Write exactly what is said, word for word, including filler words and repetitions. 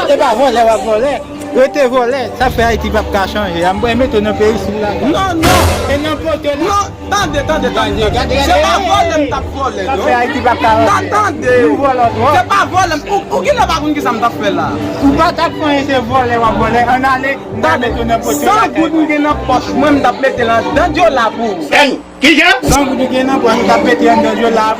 Se pa vòlè w ap vòlè. Rete vòlè. Sa fè Ayiti p ap ka chanje a. M pral mete w nan peyi sou la. Non, non. E nan poto la. Non, tande, tande, tande. Se pa vòlè m t ap vòlè, non. Sa fè Ayiti p ap ka chanje. Tande. Nou vòlè twòp. Se pa vòlè m. Ou, ou genlè pa konn kisa m t ap fè la. Ou pa t ap fè anyen, se vòlè w ap vòlè. Ann ale. M pral mete w nan poto la. San goud m gen nan pòch mwen, m t ap mete l anndan djolab ou. Kijan? San goud ou gen nan pòch ou t ap mete anndan djolab.